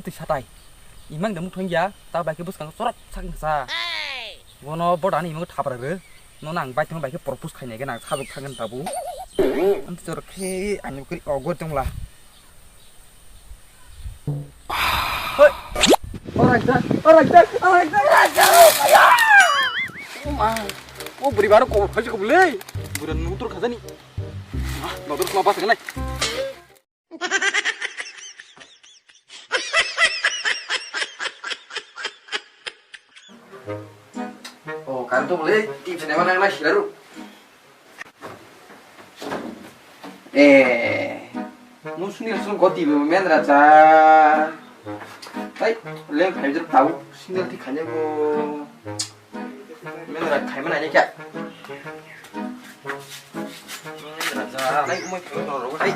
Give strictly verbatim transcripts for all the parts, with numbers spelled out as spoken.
Twi satai. Imang de muthung ya, ta bai khe bwskango chorop sak nasa. Bono boda ni imang thapra re. No nang bai tong bai khe propose khainai khe nang sabuk thangin tabu. Am chor khe ani kri ogo tongla. Hoi. Orak da, orak da, orak da, orak da. O ma. O buri baro ko phaji ko bule. Bura nutur khajani. Ah, nodur kuma pas nai. O, kan to bole, tip sene mana na silaru. Eh, no suni sun goti be men raja. Tai, leng khai jor tau, single ti khanya bo. Mendra khai mana ni kya? Mendra ja, lai umai khai mana rogo hai.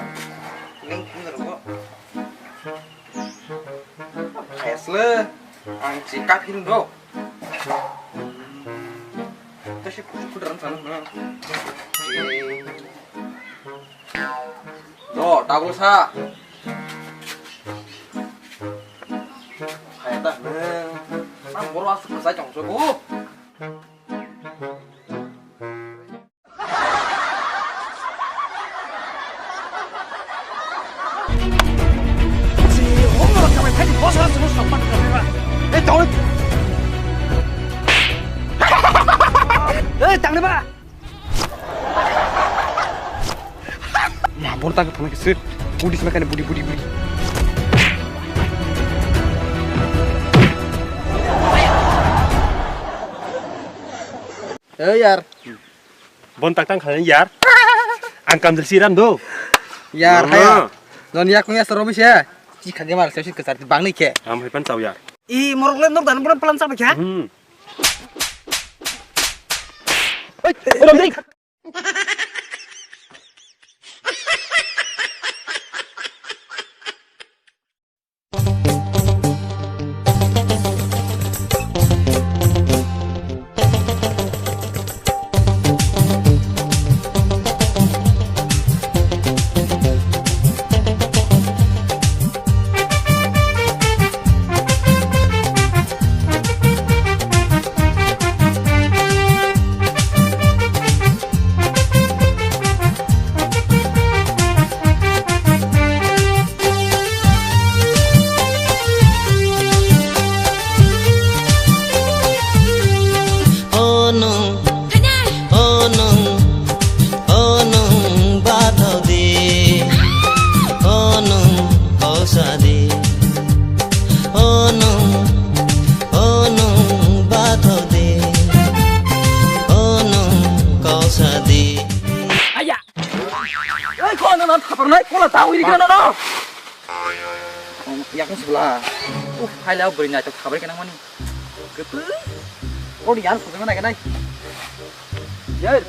Neng mendra rogo. Khai asle, ang si kapin do. Kasi kudu kudu ram sana na. Do, double sa. Hai ta. Nang boro asuk sai tong so bu. Ei, tang ba. Ma, bor tak phone khe sir. Budi sima kane budi, budi, budi. Eh, yar. Bon tak tang khalani yar. Ang kamjil siram do. Yar, no, hai. No. Non yak ngi asar robi se. Chi khage mar se kachar bang ni khe. Am hai pan chau yar. I morok le nok dan plan plan sa ba khe? Hmm. Oi, oi, oi. O nwng, o nwng, o nwng bathok di, o nwng kok sa di, o nwng, o nwng bathok di, o nwng kok sa di. Aya! Oi, ko ano nan thapar nai, kola ta uri kana no. Yakung sibla. Uh, hai la beri nai to khabar kana mani. Ketu. Ko di yan sugana nai kana. Yar.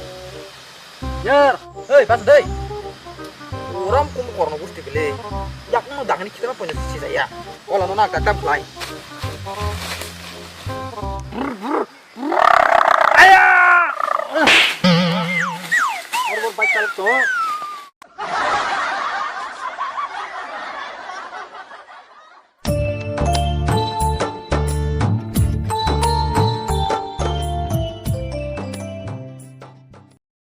Yar. Hei, pas dei. Uram kum korno gusti bele. Yakung no dangni kita pon si saya. Kola no nak tak tak fly. Aya! Bor bor bike chalok to.